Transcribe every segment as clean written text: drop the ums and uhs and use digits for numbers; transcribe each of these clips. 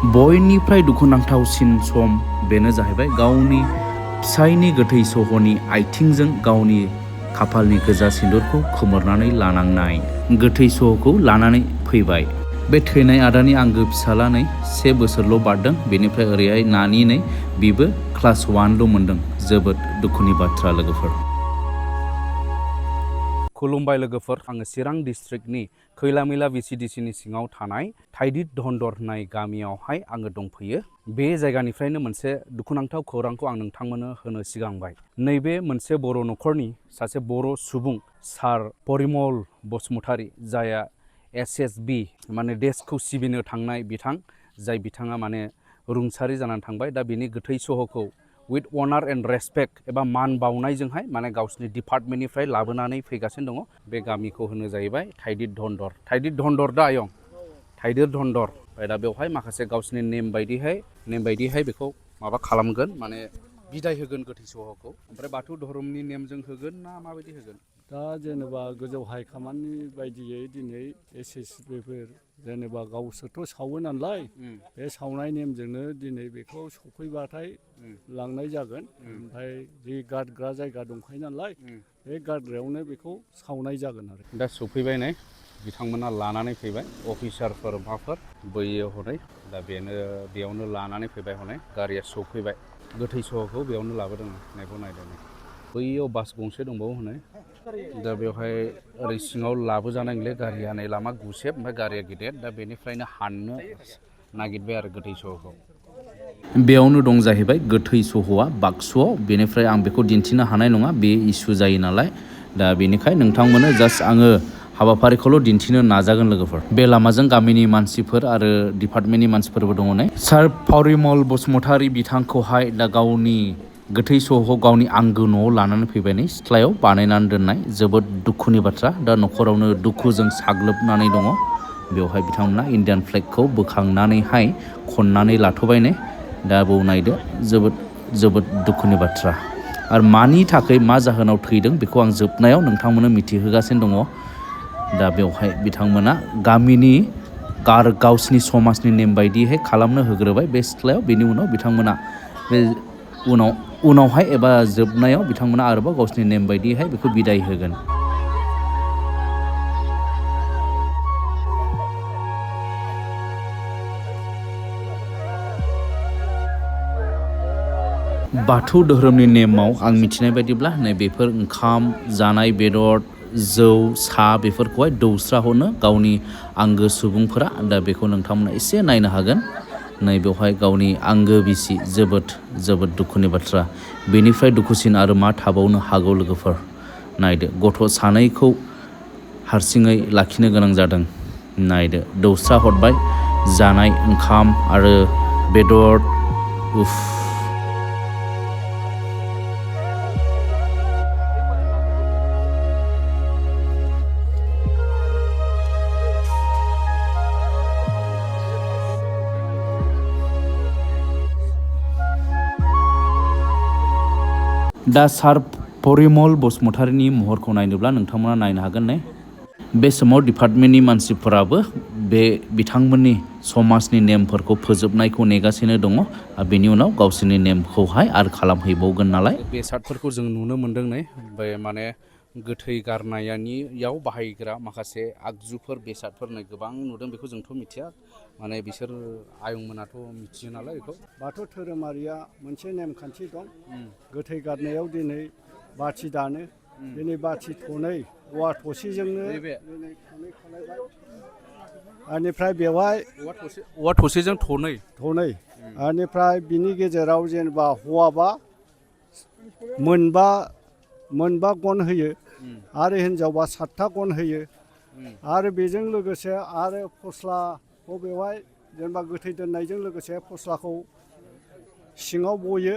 बयनिफ्राय दुखुनांथावसिन सम बेनो जाहैबाय गावनि फिसायनि गोथै सहनि आथिंजों गावनि खाफालनि गोजा सिन्दुरखौ खोमोरनानै लानांनाय। गोथै सहखौ लानानै फैबाय। बे थैनाय आदानि आंगो फिसाला नै 1 बोसोरल' बारदों। बेनिफ्राय ओरैहाय नानि नै बिबो क्लास 1ल' मोनदों। जोबोद दुखुनि बाथ्रा लोगोफोर। खुलुमबाय लोगोफोर, आङो चिरां डिस्ट्रिक्टनि खैलामैला VCDCनि सिङाव थानाय थाइदिद धन्दर होननाय गामियावहाय आङो दंफैयो। बे जायगानिफ्रायनो मोनसे दुखुनांथाव खौरांखौ आं नोंथांमोननो होनो सिगांबाय। नैबे मोनसे बर' न'खरनि सासे बर' सुबुं सार परिमल बसुमतारी, जाया SSB माने देशखौ सिबिनो थांनाय बिथां, जाय बिथाङा माने रुंसारि जानानै थांबाय। दा बिनि गोथै सहखौ उइथ अनार एन्ड रेसपेक्ट एबा मान बावनायजोंहाय माने गावसिनि डिपार्टमेन्टनिफ्राय लाबोनानै फैगासिनो दङ। बे गामिखौ होनो जाहैबाय थाइदिद धन्दर। थाइदिद धन्दर दा आयं, थाइदिद धन्दर। ओमफ्राय दा बेवहाय माखासे गावसिनि नेम बायदिहाय बेखौ माबा खालामगोन, माने बिदाय होगोन गोथै सहखौ। ओमफ्राय बाथौ धोरोमनि नेमजों होगोन ना माबायदि होगोन? दा जेनेबा गोजौ हाइकमान्डनि बायदियै दिनै SSBफोर जेनेबा गावसोरथ' सावो नालाय, बे सावनाय नेमजोंनो दिनै बेखौ सफैबाथाय लांनाय जागोन। ओमफ्राय जि गारग्रा जायगा दंखायो नालाय, बे गारग्रायावनो बेखौ सावनाय जागोन आरो। दा सफैबाय नै बिथांमोना लानानै फैबाय, अफिसारफोर माफोर बैयो हनै। दा बेयावनो लानानै फैबाय हनै, गारिया सफैबाय। गोथै सहखौ बेयावनो लाबोदों। नायदों बैयाव बास गंसे दंबावो हनै। दा बेवहाय ओरै सिङाव लाबोजानाय नंले, गारिया नै लामा गुसेब, ओमफ्राय गारिया गिदिर। दा बेनिफ्रायनो हाननो नागिरबाय आरो गोथै सहखौ। बेयावनो दं जाहैबाय गोथै सहआ बाक्सुआव। बेनिफ्राय आं बेखौ दिन्थिनो हानाय नङा, बे इसु जायो नालाय। दा बेनिखाय नोंथांमोननो जास्ट आङो हाबाफारिखौल' दिन्थिनो नाजागोन लोगोफोर। बे लामाजों गामिनि मानसिफोर आरो डिपार्टमेन्टनि मानसिफोरबो दङ नै। सार परिमल बसुमतारी बिथांखौहाय दा गावनि गोथै सहखौ गावनि आंगो न'आव लानानै फैबाय नै, सिथ्लायाव बानायनानै दोननाय। जोबोद दुखुनि बाथ्रा। दा न'खरावनो दुखुजों साग्लोबनानै दङ। बेवहाय बिथांमोना इण्डियान फ्लेगखौ बोखांनानैहाय खननानै लाथ'बाय नै। दा बेव नायदो, जोबोद दुखुनि बाथ्रा। आरो मानि थाखाय मा जाहोनाव थैदों बेखौ आं जोबनायाव नोंथांमोननो मिथिहोगासिनो दङ। दा बेवहाय बिथांमोना गामिनि गावसिनि समाजनि नेम बायदिहाय खालामनो होग्रोबाय बे सिथ्लायाव। बेनि उनाव बिथांमोना बे उनावहाय एबा जोबनायाव बिथांमोना आरोबाव गावसिनि नेम बायदिहाय बेखौ बिदाय होगोन। बाथौ धोरोमनि नेमाव आं मिथिनाय बायदिब्ला बेफोर ओंखाम जानाय, बेदर, जौ, सा बेफोरखौहाय दौस्रा हरनो गावनि आंगो सुबुंफोरा। दा बेखौ नोंथांमोना एसे नायनो हागोन। नै बेवहाय गावनि आंगो बिसि, जोबोद दुखुनि बाथ्रा। बेनिफ्राय दुखुसिन आरो मा थाबावनो हागौ लोगोफोर। नायदो, गथ' सानैखौ हारसिङै लाखिनो गोनां जादों। नायदो, दौस्रा हरबाय, जानाय ओंखाम आरो बेदर। उफ। दा सार परिमल बसुमतारीनि महरखौ नायनोब्ला नोंथांमोना नायनो हागोन नै। बे समाव डिपार्टमेन्टनि मानसिफोराबो बे बिथांमोननि समाजनि नेमफोरखौ फोजोबनायखौ नेगासिनो दङ। आरो बेनि उनाव गावसोरनि नेमखौहाय आरो खालामहैबावगोन नालाय। बेसादफोरखौ जों नुनो मोन्दों नै, बे माने गोथै गारनायाव बाहायग्रा माखासे आगजुफोर, बेसादफोर नै गोबां नुदों। बेखौ जोंथ' मिथिया, माने बिसोर आयंमोनाथ' मिथियो नालाय बेखौ। बाथौ धोरोमारिया मोनसे नेमखान्थि दं। गोथै गारनायाव दिनै बाथि दानो, दिनै बाथि थनै, औवा थसेजोंनो दिनै थनै खालायबाय। बेनिफ्राय बेवहाय औवा थसेजों थनै। बेनिफ्राय बिनि गेजेराव जेनेबा हौवाबा मोनबा गन होयो, आरो हिनजावबा 7था गन होयो। आरो बेजों लोगोसे आरो फस्लाखौ बेवहाय जेनेबा गोथै दोननायजों लोगोसे फस्लाखौ सिङाव बयो,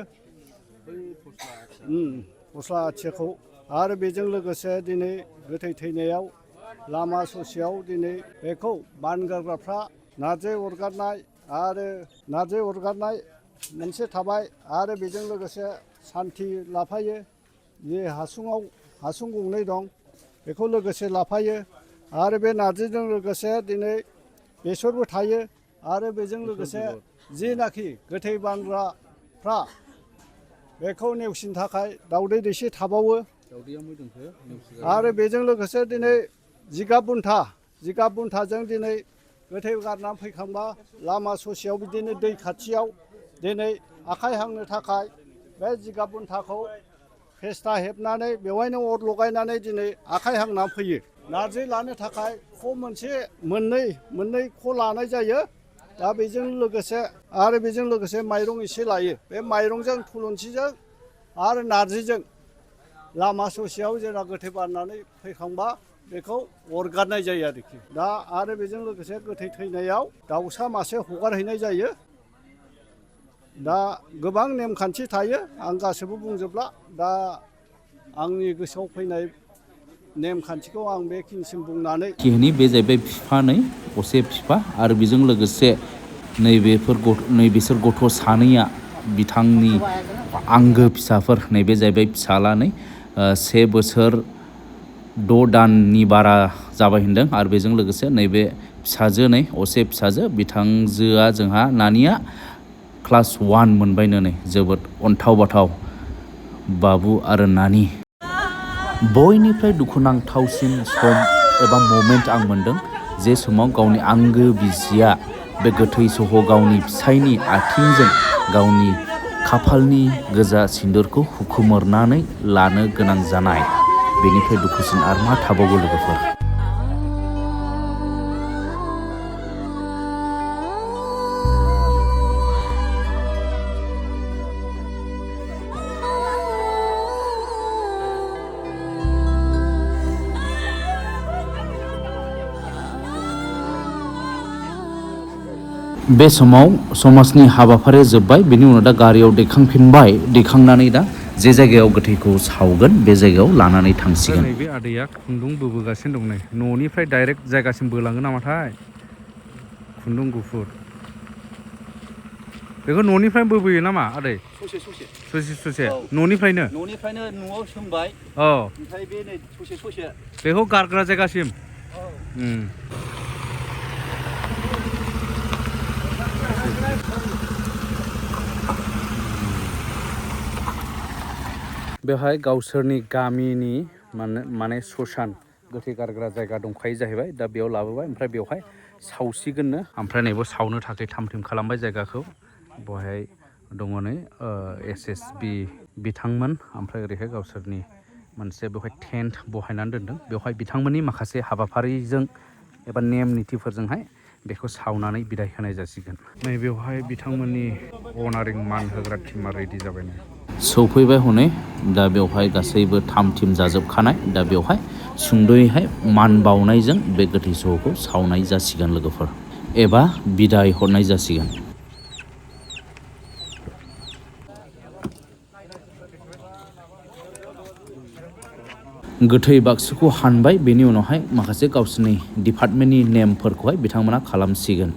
फस्ला आथियाखौ। आरो बेजों लोगोसे दिनै गोथै थैनायाव लामा ससेयाव दिनै बेखौ बानगारग्राफ्रा नारजि अरगारनाय मोनसे थाबाय। आरो बेजों लोगोसे सान्थि लाफायो। जे हासुं गंनै दं, बेखौ लोगोसे लाफायो। आरो बे नारजिजों लोगोसे दिनै बेसरबो थायो। आरो बेजों लोगोसे जिनाखि गोथै बानग्राफ्रा बेखौ नेवसिनो थाखाय दाउदै दैसे थाबावो आरो बेजों लोगोसे दिनै जिगाब बुन्थाजों दिनै गोथै गारनानै फैखांबा लामा ससेयाव बिदिनो दै खाथियाव दिनै आखाइ हांनो थाखाय बे जिगाब बुन्थाखौ फेस्टा हेबनानै बेवहायनो अर लगायनानै दिनै आखाइ हांनानै फैयो। नारजि लानो थाखाय ख' मोननै ख' लानाय जायो। दा बेजों लोगोसे माइरं एसे लायो। बे माइरंजों थुलुंसिजों आरो नारजिजों लामा ससेयाव जेला गोथै बाननानै फैखांबा बेखौ अरगारनाय जायो आरोखि। दा आरो बेजों लोगोसे गोथै थैनायाव दाउसा मासे हगारहैनाय जायो। दा गोबां नेमखान्थि थायो आं गासैबो बुंजोबला। दा आंनि गोसोआव फैनाय नेमखान्थिखौ आं बेखिनिसिम बुंनानै खिहैनि बे जाहैबाय बिफानै असे बिफा आरो बेजों लोगोसे नैबेसोर गथ' सानैया बिथांनि आंगो फिसाफोर नैबे जाहैबाय फिसालानै 1 बोसोर 6 दाननि बारा जाबाय होनदों आरो बेजों लोगोसे नैबे फिसाजो नै असे फिसाजो बिथांजोआ जोंहा नानिया क्लास 1 मोनबायनो नै जोबोद अन्थाव बाथाव बाबु आरो नानि। बयनिफ्राय दुखुनांथावसिन सम एबा ममेन्ट आं मोनदों जे समाव गावनि आंगो बिसिया बे गोथै सह गावनि फिसायनि आथिंजों गावनि खाफालनि गोजा सिन्दुरखौ हुखुमोरनानै लानो गोनां जानाय। बेनिफ्राय दुखुसिन आरो मा थाबावगौ लोगोफोर। बे समाव समाजनि हाबाफारिया जोब्बाय। बेनि उनाव दा गारियाव दैखांफिनबाय। दैखांनानै दा जे जायगायाव गोथैखौ सावगोन बे जायगायाव लानानै थांसिगोन। नैबे आदैया खुन्दुं बोबोगासिनो दं नै। न'निफ्राय डाइरेक्ट जायगासिम बोलाङो नामाथाय खुन्दुं गुफुर। बेखौ न'निफ्राय बोबोयो नामा आदै? ससे न'निफ्रायनो न'आव सोंबाय। औ ओमफ्राय बे नै ससे बेखौ गारग्रा जायगासिम। बेवहाय गावसोरनि गामिनि माने ससान गोथै गारग्रा जायगा दंखायो जाहैबाय। दा बेयाव लाबोबाय ओमफ्राय बेवहाय सावसिगोननो। ओमफ्राय नैबे सावनो थाखाय थाम थिम खालामबाय जायगाखौ। बहाय दङ नै SSB बिथांमोन ओमफ्राय ओरैहाय गावसोरनि मोनसे बेवहाय टेन्ट बहायनानै दोनदों। बेवहाय बिथांमोननि माखासे हाबाफारिजों एबा नेम निथिफोरजोंहाय बेखौ सावनानै बिदाय होनाय जासिगोन। नैबेवहाय बिथांमोननि अनारिं मान होग्रा टिमा रेडि जाबाय नै। सौफैबाय हनै। दा बेवहाय गासैबो थाम थिम जाजोबखानाय। दा बेवहाय सुंद'यैहाय मान बावनायजों बे गोथै सहखौ सावनाय जासिगोन लोगोफोर एबा बिदाय हरनाय जासिगोन। गोथै बाक्सुखौ हानबाय। बेनि उनावहाय माखासे गावसोरनि डिपार्टमेन्टनि नेमफोरखौहाय बिथांमोना खालामसिगोन।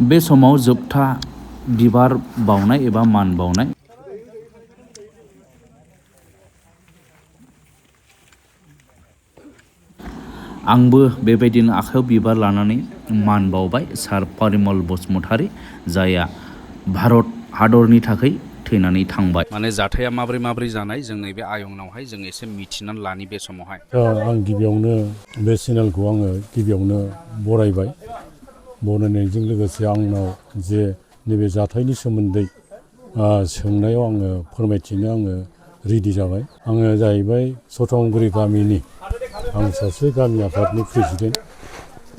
बे समाव जोबथा बिबार बावनाय एबा मान बावनाय। आंबो बेबायदिनो आखायाव बिबार लानानै मान बावबाय सार परिमल बसुमतारी, जायआ भारत हादरनि थाखाय थैनानै थांबाय। माने जाथाया माब्रै जानाय जों नैबे आयंनावहाय जों एसे मिथिनानै लानि बे समावहाय। आं गिबियावनो बे चेनेलखौ आङो गिबियावनो बरायबाय। बरायनायजों लोगोसे आंनाव जे नैबे जाथायनि सोमोन्दै सोंनायाव आङो फोरमायथिनो आङो रेडि जाबाय। आङो जाहैबाय सथामुगुरि गामिनि आं सासे गामि आफादनि प्रेसिडेन्ट।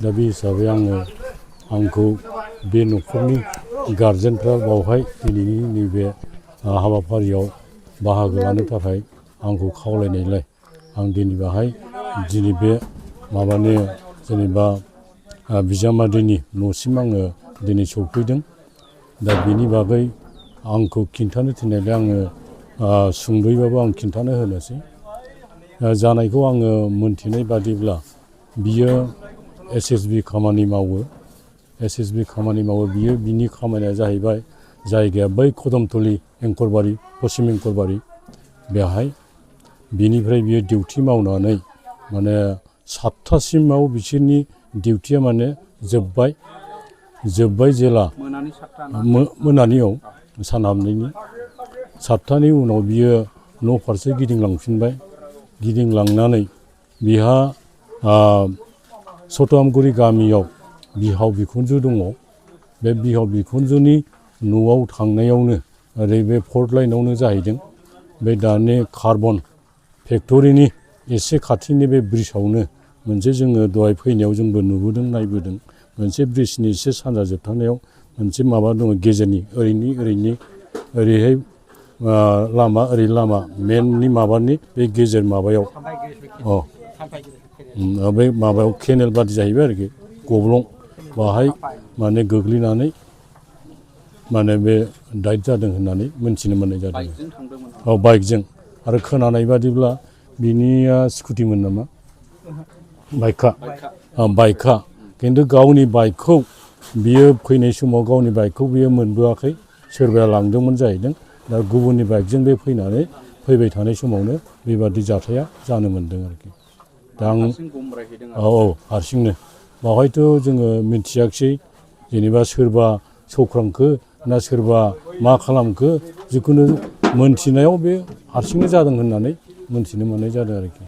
दा बे हिसाबै आंखौ बे न'खरनि गारजेनफ्रा बावहाय दिनैनि नैबे हाबाफारियाव बाहागो लानो थाखाय आंखौ खावलायनायलाय आं दिनै बाहाय बे माबानि जेनेबा बिजामादैनि न'सिम आङो दिनै सौफैदों। दा बेनि बागै आंखौ खिन्थानो थिननायलाय आङो सुंद'यैबाबो आं खिन्थानो होनोसै। जानायखौ आङो मोनथिनाय बादिब्ला बियो SSB खामानि मावो। SSB खामानि मावो। बिनि खामानिया जाहैबाय जायगाया बै कदमथलि एंखरबारि पश्चिम एंखरबारि बेहाय। बिनिफ्राय बियो डिउटि मावनानै माने 7थासिमाव बिसोरनि डिउटिया माने जोब्बाय जेला मोनानियाव सान हाबनायनि 7थानि उनाव बियो न' फारसे गिदिंलांफिनबाय। गिदिंलांनानै बिहा सथामुगुरि गामियाव बिहाव बिखुनजो दङ। बे बिहाव बिखुनजोनि न'आव थांनायावनो ओरै बे फर्ट लाइनावनो जाहैदों। बे दानि कार्बन फेक्टरिनि एसे खाथिनि बे ब्रिजआवनो मोनसे जोङो दहाय फैनायाव जोंबो नुबोदों नायबोदों। मोनसे ब्रिजनि एसे सानजा जोबथारनायाव मोनसे माबा दङ गेजेरनि ओरैहाय लामा ओरै लामा मेननि माबानि बे गेजेर माबायाव बे माबायाव केनेल बादि जाहैबाय आरोखि गब्लं बाहाय माने गोग्लैनानै माने बे दाइट जादों होननानै मिथिनो मोननाय जादों। बाइकजों आरो खोनानाय बादिब्ला बिनिया स्कुटिमोन नामा बाइकखा खिन्थु गावनि बाइकखौ बियो फैनाय समाव गावनि बाइकखौ बियो मोनबोआखै। सोरबाया लांदोंमोन जाहैदों। दा गुबुननि बाइकजों बे फैबाय थानाय समावनो बेबादि जाथाया जानो मोन्दों आरोखि। दा आं हारसिंनो बावहायथ' जोङो मिथियाखिसै जेनेबा सोरबा सौख्रांखो ना सोरबा मा खालामखो जिखुनु मोनथिनायाव बे हारसिंनो जादों होननानै मोनथिनो मोननाय जादों आरोखि।